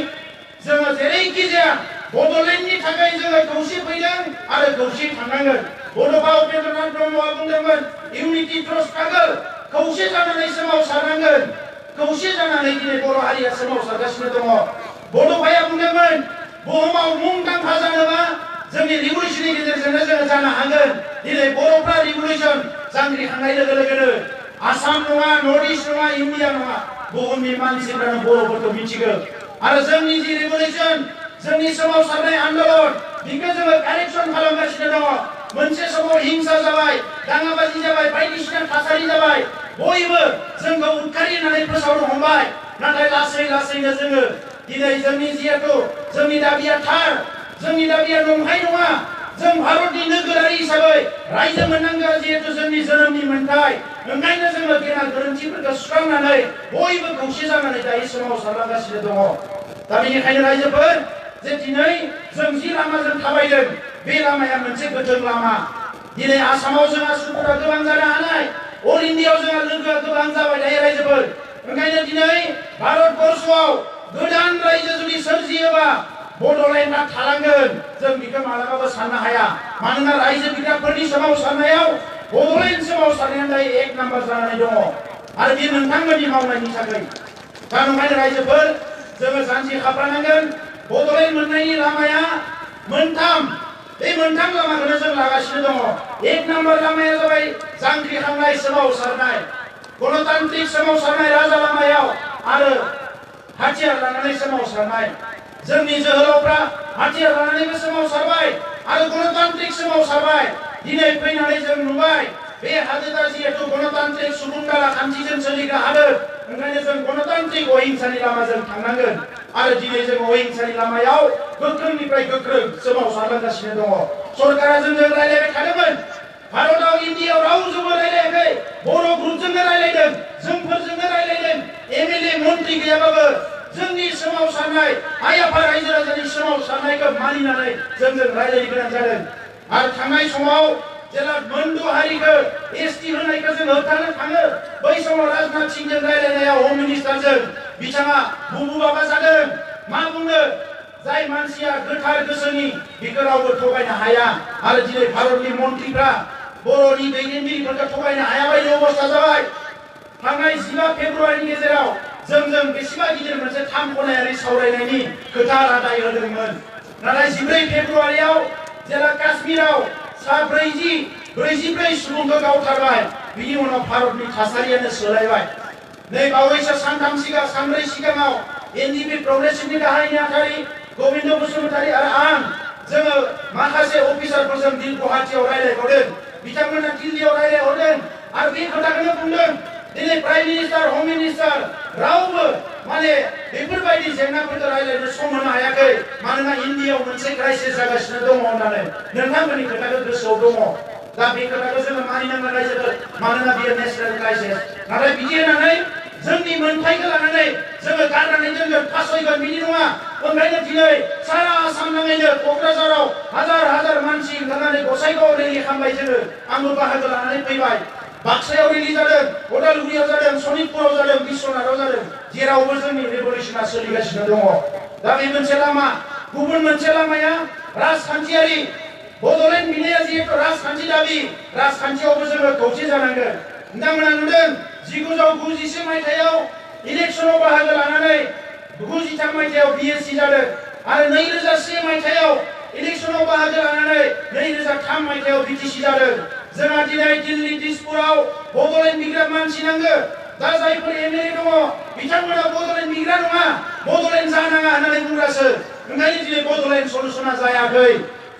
Speaker 1: जोङो जेरैखि जाया बड'लेण्डनि थाखाय जोङो खौसे फैदों आरो खौसे थांनांगोन। बड'फा उपेन्द्रनाथ ब्रह्मआ बुंदोंमोन इउनिटि थ्रु स्ट्रागल, खौसे जानानै सोमावसारनांगोन। खौसे जानानै दिनै बर' हारिया सोमावसारगासिनो दङ। बड'फाया बुंदोंमोन बुहुमाव मुंदांखा जानोबा जोंनि रिभलिउसननि गेजेरजोंनो जोङो जानो हागोन। दिनै बर'फ्रा रिभलिउसन जांख्रिखांनाय लोगो लोगोनो आसाम नङा, नर्थ इस्ट नङा, इन्डिया नङा, बुहुमनि मानसिफ्रानो बर'फोरखौ मिथिगौ। आरो जोंनि जि रिभलिउसन, जोंनि सोमावसारनाय आन्दोलन, बेखौ जोङो कारेक्सन खालामगासिनो दङ। मोनसे समाव हिंसा जाबाय, दाङाबाजि जाबाय, बायदिसिना थासारि जाबाय। बयबो जोंखौ उदखारि होननानै फोसावनो हमबाय। नाथाय लासै लासैनो जोङो दिनै जोंनि जिहेतु जोंनि दाबिया थार, जोंनि दाबिया नंखाय नङा। जों भारतनि नोगोरारि हिसाबै रायजो मोननांगौ, जिहेतु जोंनि जोनोमनि मोन्थाय। ओंखायनो जोङो गेना गोरोन्थिफोरखौ सुस्रांनानै बयबो खौसे जानानै दायो सोमावसारलांगासिनो दङ। दा बेनिखायनो रायजोफोर जे दिनै जों जि लामाजों थाबायदों, बे लामाया मोनसे गोथों लामा। दिनै आसामाव जोंहा सुखुआ गोबां जानो हानाय, अल इन्डियायाव जोंहा लोगोआ गोबां जाबाय दायो रायजोफोर। ओंखायनो दिनै भारतबर्षआव गोदान रायजो जुदि सोरजियोबा बड'लेण्डआ थालांगोन, जों बेखौ मालाबाबो साननो हाया। मानोना रायजो बिग्राफोरनि सोमावसारनायाव बड'लेण्ड सोमावसारनायानो दायो एक नाम्बार जानानै दङ। आरो बे नोंथांमोननि मावनायनि थाखाय दा नंखायनो रायजोफोर जोङो जानजि खाफ्रानांगोन बड'लेण्ड मोननायनि लामाया मोनथाम बे मोनथाम लामाखौनो जों लागासिनो दङ एक नम्बर लामाया जाबाय जांख्रिखांनाय सोमावसारनाय गणतान्त्रिक सोमावसारनाय राजा लामायाव आरो हाथियार लानानै सोमावसारनाय जोंनि जोहोलावफ्रा हाथियार लानानैबो सोमावसारबाय आरो गणतान्त्रिक सोमावसारबाय दिनै फैनानै जों नुबाय बे हादोरा जिहेतु गणतान्त्रिक सुबुंदारा खान्थिजों सोलिग्रा हादोर ओंखायनो जों गणतान्त्रिक अहिंसानि लामाजों थांनांगोन आरो दिनै जों अहिंसानि लामायाव गोख्रोंनिफ्राय गोख्रों सोमावसारलांगासिनो दङ सरकारा जोंजों रायलायबाय थादोंमोन भारताव इन्डियायाव रावजोंबो रायलायाखै बर' ग्रुपजोंनो रायलायदों जोंफोरजोंनो रायलायदों एमएलए मन्त्रि गैयाबाबो जोंनि सोमावसारनाय आइ आफा रायजो राजानि सोमावसारनायखौ मानिनानै जोंजों रायलायनो गोनां जादों आरो थांनाय समाव जेला मोनद' हारिखौ एसटि होनायखौ जों होबथानो थाङो बै समाव राजनाथ सिंहजों रायलायनायाव हम मिनिस्टारजों बिथाङा बुबु बाबा जादों मा बुंनो जाय मानसिया गोथार गोसोनि बेखौ रावबो थगायनो हाया आरो दिनै भारतनि मन्त्रिफ्रा बर'नि दैदेनगिरिफोरखौ थगायनो हाया बायदि अबस्था जाबाय थांनाय 15 फेब्रुवारिनि गेजेराव जोंजों बेसेबा गिदिर मोनसे 3 खनायारि सावरायनायनि खोथा रादाय होदोंमोन नाथाय 14 फेब्रुवारियाव जेला काश्मीराव सा 44 सुबुंखौ गावथारबाय बिनि उनाव भारतनि थासारियानो सोलायबाय नै बावैसो सानब्रै सिगाङाव एनडिपि प्रग्रेसिभनि गाहाय नेहाथारि गोविन्द बसुमतारी आरो आं जोङो माखासे अफिसारफोरजों गुवाहाटीयाव रायलायहरदों बिथांमोना दिल्लीयाव रायलायहरदों आरो बे खोथाखौनो बुंदों दिनै प्राइम मिनिस्टार हम मिनिस्टार रावबो माने बेफोरबायदि जेंनाफोरखौ रायलायनो सम होनो हायाखै मानोना इन्डियायाव मोनसे क्राइसिस जागासिनो दङ होननानै नोंथांमोननि खोथाखौ गोसोआव दङ दा बे खोथाखौ जोङो मानिनांगोन रायजोफोर मानोना बेयो नेशनेल क्राइसिस नाथाय बिदि होननानै जोंनि मोनथायखौ लानानै जोङो गारनानै दोनगोन फासयगोन बिदि नङा ओंखायनो दिनै सारा आसाम नाङैनो क'क्राझाराव हाजार मानसि ओंखारनानै गसाइगाव रेलि खालामबाय जोङो आंबो बाहागो लानानै फैबाय बाक्सायाव रेलि जादों उदालगुरियाव जादों सनितपुराव जादों बिश्वनाथाव जादों जेरावबो जोंनि रेभलिउसना सोलिगासिनो दङ दा बे मोनसे लामा गुबुन मोनसे लामाया राजखान्थियारि बड'लेण्ड बिनाया जिहेतु राजखान्थि दाबि राजखान्थियावबो जोङो खौसे जानांगोन नोंथांमोना नुदों 1990 मायथाइयाव इलेक्सनाव बाहागो लानानै 93 मायथाइयाव बिएससि जादों आरो 2001 मायथाइयाव इलेक्सनाव बाहागो लानानै 2003 मायथाइयाव बिटिसि जादों जोंहा दिनै दिल्ली दिसपुराव बड'लेण्ड बिग्रा मानसि नांगौ दा जायफोर एमएलए दङ बिथांमोना बड'लेण्ड बिग्रा नङा बड'लेण्ड जानाङा होननानै बुंग्रासो ओंखायनो दिनै बड'लेण्ड सल्युसना जायाखै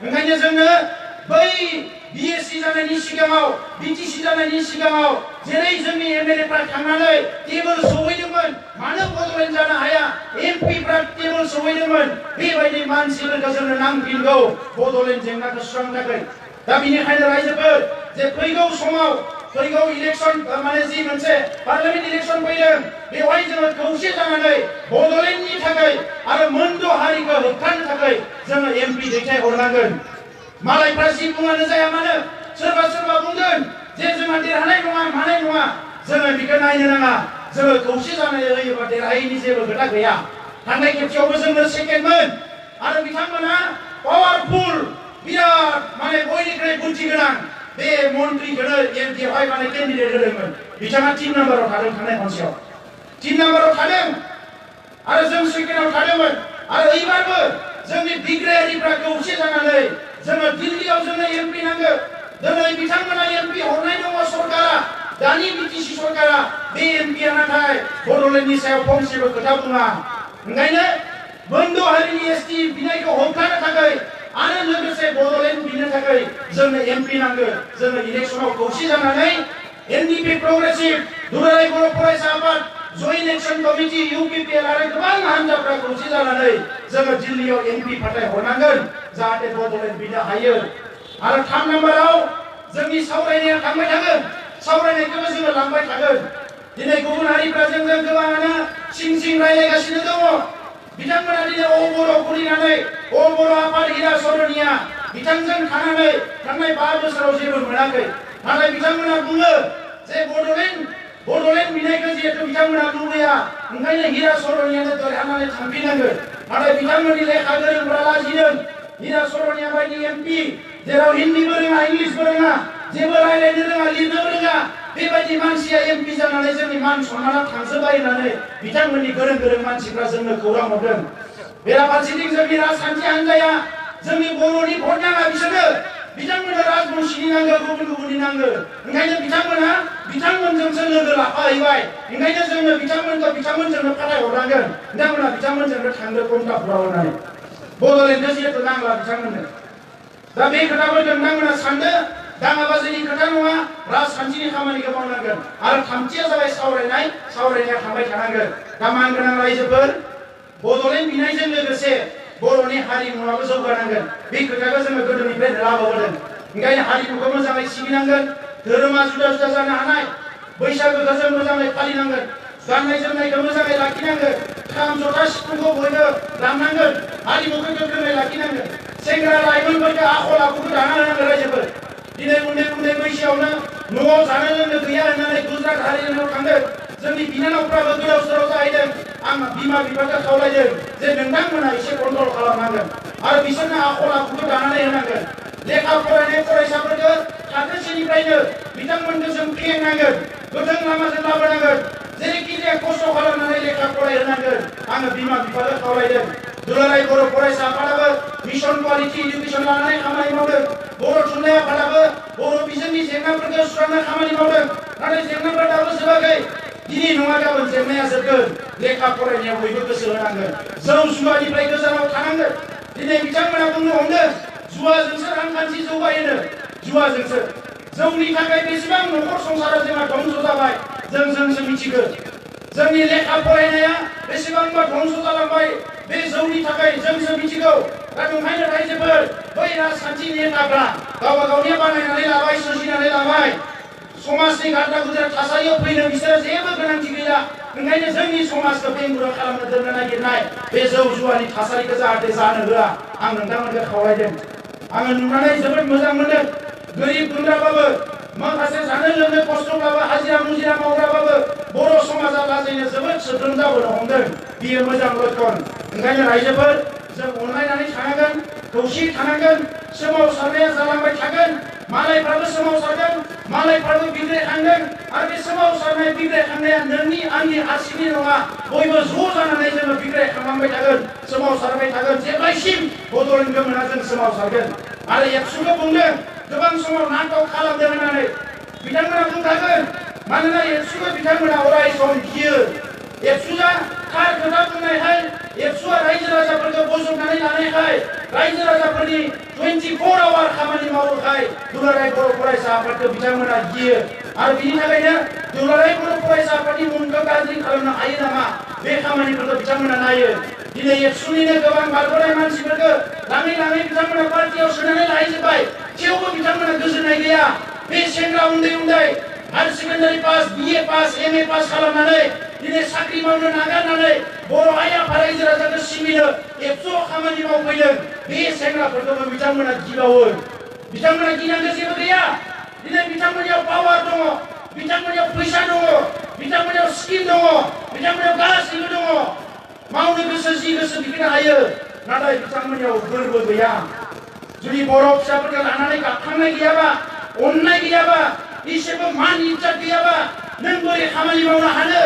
Speaker 1: ओंखायनो जोंनो बै बिएससि जानायनि सिगाङाव बिटिसि जानायनि सिगाङाव जेरै जोंनि एमएलएफ्रा थांनानै टेबोल सौहैदोंमोन मानो बड'लेण्ड जानो हाया एमपिफ्रा टेबोल सौहैदोंमोन बेबायदि मानसिफोरखौ जोंनो नांफिनगौ बड'लेण्ड जेंनाखौ सुस्रांनो थाखाय दा बेनिखायनो रायजोफोर जे फैगौ समाव फैगौ इलेक्सन माने जि मोनसे पार्लियामेन्ट इलेक्सन फैदों बेवहाय जोङो खौसे जानानै बड'लेण्डनि थाखाय आरो मोनद' हारिखौ होबथानो थाखाय जोङो एमपि दैथायहरनांगोन मालायफ्रा जि बुङानो जाया मानो सोरबा बुंगोन जे जोंहा देरहानाय नङा मानाय नङा जोङो बेखौ नायनो नाङा जोङो खौसे जानानै होयोबा देरहायैनि जेबो खोथा गैया थांनाय खेबसेयावबो जोङो सेकेन्डमोन आरो बिथांमोना पावारफुल बिराद माने बयनिख्रुइ बुद्धि गोनां बे मन्त्रिखौनो बेवहाय माने केन्डिडेट होदोंमोन बिथाङा 3 नाम्बाराव थादों थांनाय खनसेयाव 3 नाम्बाराव थादों आरो जों सेकेन्डआव थादोंमोन आरो एबारबो जोंनि बिग्रायारिफ्रा खौसे जानानै जोङो दिल्लीयाव जोंनो एमपि नांगौ दिनै बिथांमोना एमपि हरनाय दङ सरकारा दानि बिटिसि सरकारा बे एमपिया नाथाय बड'लेण्डनि सायाव फंसेबो खोथा बुङा ओंखायनो मोनद' हारिनि एसटि बिनायखौ होबथानो थाखाय आरो लोगोसे बड'लेण्ड बिनो थाखाय जोंनो एमपि नांगौ जोङो इलेक्सनाव खौसे जानानै एनडिपि प्रग्रेसिभ दुलाराय बर' फरायसा आफाद जयेन्ट एक्सन कमिटि इउपिपिएल आरो गोबां हान्जाफ्रा खौसे जानानै जोङो दिल्लीयाव एमपि फाथायहरनांगोन जाहाथे बड'लेण्ड बिनो हायो आरो 3 नाम्बाराव जोंनि सावरायनाया थांबाय थागोन सावरायनायखौबो जोङो लांबाय थागोन दिनै गुबुन हारिफ्रा जोंजों गोबाङानो सिं रायलायगासिनो दङ बिथांमोना दिनै बर' खुलिनानै बर' आफाद हिरा सरनिया बिथांजों थानानै थांनाय 5 बोसोराव जेबो मोनाखै नाथाय बिथांमोना बुङो जे बड'लेण्ड बिनायखौ जिहेतु बिथांमोना लुबैया ओंखायनो हिरा सरनियानो देरहानानै थांफिननांगोन नाथाय बिथांमोननि लेखा गोरोंफ्रा लाजिदों हिरा सरनिया बायदि एमपि जेराव हिन्दीबो रोङा इंलिसबो रोङा जेबो रायलायनो रोङा लिरनोबो रोङा बेबायदि मानसिया एमपि जानानै जोंनि मान सन्माना थांजोबबाय होननानै बिथांमोननि गोरों गोरों मानसिफ्रा जोंनो खौरां हरदों। बेराफारसेथिं जोंनि राजखान्थि हान्जाया जोंनि बर'नि भट नाङा बिसोरनो, बिथांमोननो राजबंशीनि नांगौ, गुबुन गुबुननि नांगौ। ओंखायनो बिथांमोनहा बिथांमोनजोंसो लोगो लाफाहैबाय। ओंखायनो जोंनो बिथांमोनजोंनो फाथायहरनांगोन, बिथांमोनहा बिथांमोनजोंनो थांदो कमतापुराव होननानै। बड'लेण्डखौ जिहेतु नांला बिथांमोननो। दा बे खोथाफोरखौ नोंथांमोना सानदो, दाङाबाजिनि खोथा नङा, राजखान्थिनि खामानिखौ मावनांगोन। आरो थामथिया जाबाय सावरायनाया थांबाय थानांगोन। दा मानगोनां रायजोफोर, बड'लेण्ड बिनायजों लोगोसे बर'नि हारिमुवाबो जौगानांगोन। बे खोथाखौ जोङो गोदोनिफ्राय लाबोदों। ओंखायनो हारिमुखौ मोजाङै सिबिनांगोन, धोरोमा जुदा जुदा जानो हानाय, बैसागोखौ जों मोजाङै फालिनांगोन, गाननाय जोमनायखौ मोजाङै लाखिनांगोन, खाम जथा सिफुंखौ बयबो दामनांगोन, हारिमुखौ गोख्रोङै लाखिनांगोन। सेंग्रा लाइमोनफोरखौ आखल आखुखौ दाना होनांगोन रायजोफोर। दिनै उन्दै बैसोआवनो न'आव जानो लोंनो गैया होननानै गुजरात हारियानाव थांदों। जोंनि बिनानावफ्राबो गोदाव सोराव जाहैदों। आं बिमा बिफाखौ खावलायदों जे नोंथांमोना एसे कन्ट्रल खालामनांगोन आरो बिसोरनो आखल आखुखौ दानानै होनांगोन। लेखा फरायनाय फरायसाफोरखौ थाखो सेनिफ्रायनो बिथांमोनखौ जों फेहेरनांगोन, गोथों लामाजों लाबोनांगोन, जेरैखि जाया खस्थ' खालामनानै लेखा फरायहोनांगोन। आङो बिमा बिफाखौ खावलायदों। दुलाराय बर' फरायसा आफादाबो मिशन क्वालिटी इडुकेसन लानानै खामानि मावदों। बर' थुनलाइ आफादाबो बर' बिजोंनि जेंनाफोरखौ सुस्रांनो खामानि मावदों। नाथाय जेंनाफोरा दाबो जोबाखै। दिनै नङा गाबोन जेंनाया जोबगोन। लेखा फरायनायाव बयबो गोसो होनांगोन, जौ जुवानिफ्राय गोजानाव थानांगोन। दिनै बिथांमोना बुंनो हमदों जुवाजोंसो रांखान्थि जौगायोनो, जुवाजोंसो। जौनि थाखाय बेसेबां न'खर संसारा जोंहा धंस जाबाय जोंसो मिथिगौ। जोंनि लेखा फरायनाया बेसेबांबा धंस जालांबाय बे जौनि थाखाय जोंसो मिथिगौ। दा ओंखायनो रायजोफोर, बै राजखान्थि नेताफ्रा गावबा गावनि बानायनानै लाबाय, सोरजिनानै लाबाय। समाजनि गाद्रा गुद्रा थासारियाव फैनो बिसोरो जेबो गोनांथि गैया। ओंखायनो जोंनि समाजखौ बेंगुरा खालामनो दोननो नागिरनाय बे जौ जुवानि थासारिखौ जाहाथे जानो होआ, आं नोंथांमोनखौ खावलायदों। आङो नुनानै जोबोद मोजां मोनदों। गोरिब गुन्द्राबाबो, माखासे जानो लोंनो खस्थ'ब्लाबो, हाजिरा मुजिरा मावग्राबाबो बर' समाजा लाजिनो जोबोद सोद्रोम जाबोनो हमदों। बियो मोजां लक्षण। ओंखायनो रायजोफोर, जों अनलायनानै थानांगोन, खौसेयै थानांगोन। सोमावसारनाया जालांबाय थागोन, मालायफ्राबो सोमावसारगोन, मालायफ्राबो बिग्रायखांगोन। आरो बे सोमावसारनाय बिग्रायखांनाया नोंनि आंनि हारसिंनि नङा, बयबो ज' जानानै जोङो बिग्रायखांलांबाय थागोन, सोमावसारबाय थागोन, जेब्लायसिम बड'लेण्डखौ मोना जों सोमावसारगोन। आरो एबसुखौ बुंदों गोबां समाव नाटक खालामदों होननानै बिथांमोना बुंखागोन। मानोना एबसुखौ बिथांमोना अराय सम गियो। एबसुआ थार खोथा बुंनायखाय, एबसुआ रायजो राजाफोरखौ बजबनानै लानायखाय, रायजो राजाफोरनि 24 आवार खामानि मावोखाय दुलाराय बर' फरायसा आफादखौ बिथांमोना गियो। आरो बिनि थाखायनो दुलाराय बर' फरायसा आफादनि मुंखौ गाज्रि खालामनो हायो नामा बे खामानिफोरखौ बिथांमोना नायो। दिनै एबसुनिनो गोबां बारग'नाय मानसिफोरखौ लाङै बिथांमोना पार्टियाव सोनानै लाहैजोब्बाय। थेवबो बिथांमोना गोजोननाय गैया। बे सेंग्रा उन्दै higher secondary pass, BA pass, MA pass खालामनानै दिनै साख्रि मावनो नागारनानै बर' आइ आफा रायजो राजाखौ सिबिनो एबसुआव खामानि मावफैदों। बे सेंग्राफोरखौबो बिथांमोना गिबावो। बिथांमोना गिनांगौ जेबो गैया। दिनै बिथांमोननियाव पावार दङ, बिथांमोननियाव फैसा दङ, बिथांमोननियाव स्किल दङ, बिथांमोननियाव गासैबो दङ। मावनो गोसो जि गोसो बिखौनो हायो। नाथाय बिथांमोननियाव गोरबो गैया। जुदि बर' फिसाफोरखौ लानानै गाबखांनाय गैयाबा, अननाय गैयाबा, एसेबो मान इज्जत गैयाबा नों बोरै खामानि मावनो हानो?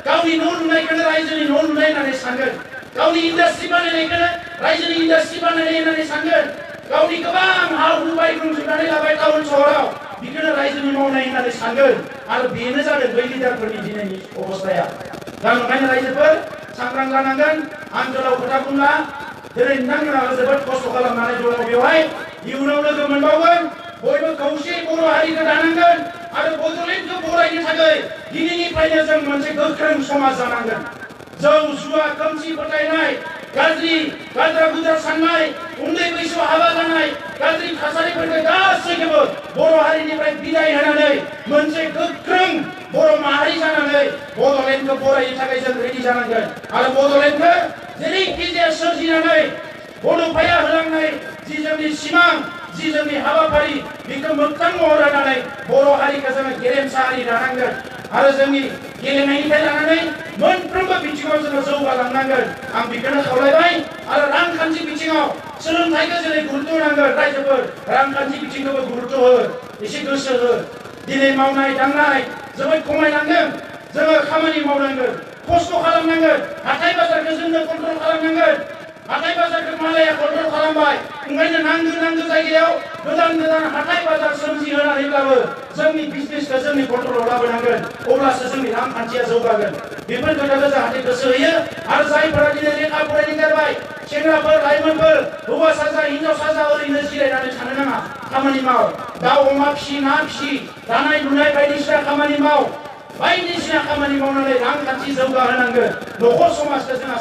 Speaker 1: गावनि न' लुनायखौनो रायजोनि न' लुनाय होननानै सानगोन, गावनि इन्डास्ट्रि बानायनायखौनो रायजोनि इन्डास्ट्रि बानायनाय होननानै सानगोन, गावनि गोबां हा हु बायग्रुंजोबनानै लाबाय टाउन सहराव, बेखौनो रायजोनि मावनाय होननानै सानगोन। आरो बेनो जादों बै लिडारफोरनि दिनैनि अबस्थाया। दा ओंखायनो रायजोफोर सांग्रां जानांगोन। आं गोलाव खोथा बुंला। दिनै नोंथांमोनाबो जोबोद खस्थ' खालामनानै दङ बेवहाय। इयुनाव लोगो मोनबावगोन। बयबो खौसेयै बर' हारिखौ दानांगोन आरो बड'लेण्डखौ बरायनो थाखाय दिनैनिफ्रायनो जों मोनसे गोख्रों समाज जानांगोन। जौ जुवा, खोमसि फोथायनाय, गाज्रि गाद्रा गुद्रा साननाय, उन्दै बैसोआव हाबा जानाय, गाज्रि थासारिफोरखौ गासैखौबो बर' हारिनिफ्राय बिदाय होनानै मोनसे गोख्रों बर' माहारि जानानै बड'लेण्डखौ बरायनो थाखाय जों रेडि जानांगोन। आरो बड'लेण्डखौ जेरैखि जाया सोरजिनानै बड'फाया होलांनाय जि जोंनि सिमां, जि जोंनि हाबाफारि, बेखौ मोगथां महर होनानै बर' हारिखौ जोङो गेरेमसा हारि दानांगोन। आरो जोंनि गेलेनायनिफ्राय लानानै मोनफ्रोमबो बिथिङाव जोङो जौगालांनांगोन। आं बेखौनो खावलायबाय। आरो रांखान्थि बिथिङाव सोलोंथाइखौ जेरै गुरुत्व होनांगोन रायजोफोर, रांखान्थि बिथिंखौबो गुरुत्व हो, एसे गोसो हो। दिनै मावनाय दांनाय जोबोद खमायनांगोन। जोङो खामानि मावनांगोन, खस्थ' खालामनांगोन, हाथाय बाजारखौ जोंनो कन्ट्रल खालामनांगोन। हाथाय बाजारखौ मालाया कन्ट्रल खालामबाय, ओंखायनो नांगौ जायगायाव गोदान हाथाय बाजार सोमजिहोनानैब्लाबो जोंनि बिजनेसखौ जोंनि कन्ट्रलाव लाबोनांगोन। अब्लासो जोंनि रांखान्थिया जौगागोन। बेफोर खोथाखौ जाहाथे गोसो होयो आरो जायफोरा दिनै लेखा फरायनो गारबाय, सेंग्राफोर, लाइमोनफोर, हौवासा जा हिनजावसा जा ओरैनो जिरायनानै थानो नाङा। खामानि माव, दाउ अमा फिसि, ना फिसि, दानाय लुनाय बायदिसिना खामानि माव। बायदिसिना खामानि मावनानै रांखान्थि जौगाहोनांगोन। न'खर समाजखौ जोंहा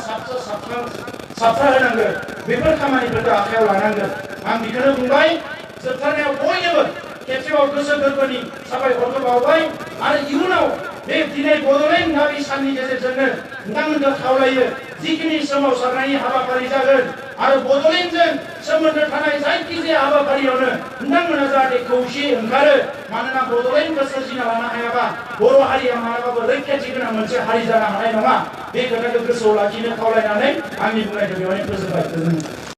Speaker 1: साबस्रा होनांगोन। बेफोर खामानिफोरखौ आखायाव लानांगोन। आं बेखौनो बुंबाय। जोबथारनायाव बयनोबो खेबसेबाव गोसो गोरबोनि साबायखरखौ बावबाय आरो इयुनाव बे दिनै बड'लेण्ड नाबि साननि गेजेरजोंनो नोंथांमोनखौ खावलायो, जिखिनि सोमावसारनायनि हाबाफारि जागोन आरो बड'लेण्डजों सोमोन्दो थानाय जायखिजाया हाबाफारियावनो नोंथांमोना जाहाथे खौसेयै ओंखारो। मानोना बड'लेण्डखौ सोरजिना लानो हायाबा बर' हारिया मालाबाबो रैखाथि गोनां मोनसे हारि जानो हानाय नङा। बे खोथाखौ गोसोआव लाखिनो खावलायनानै आंनि बुंनायखौ बेवहायनो फोजोबबाय।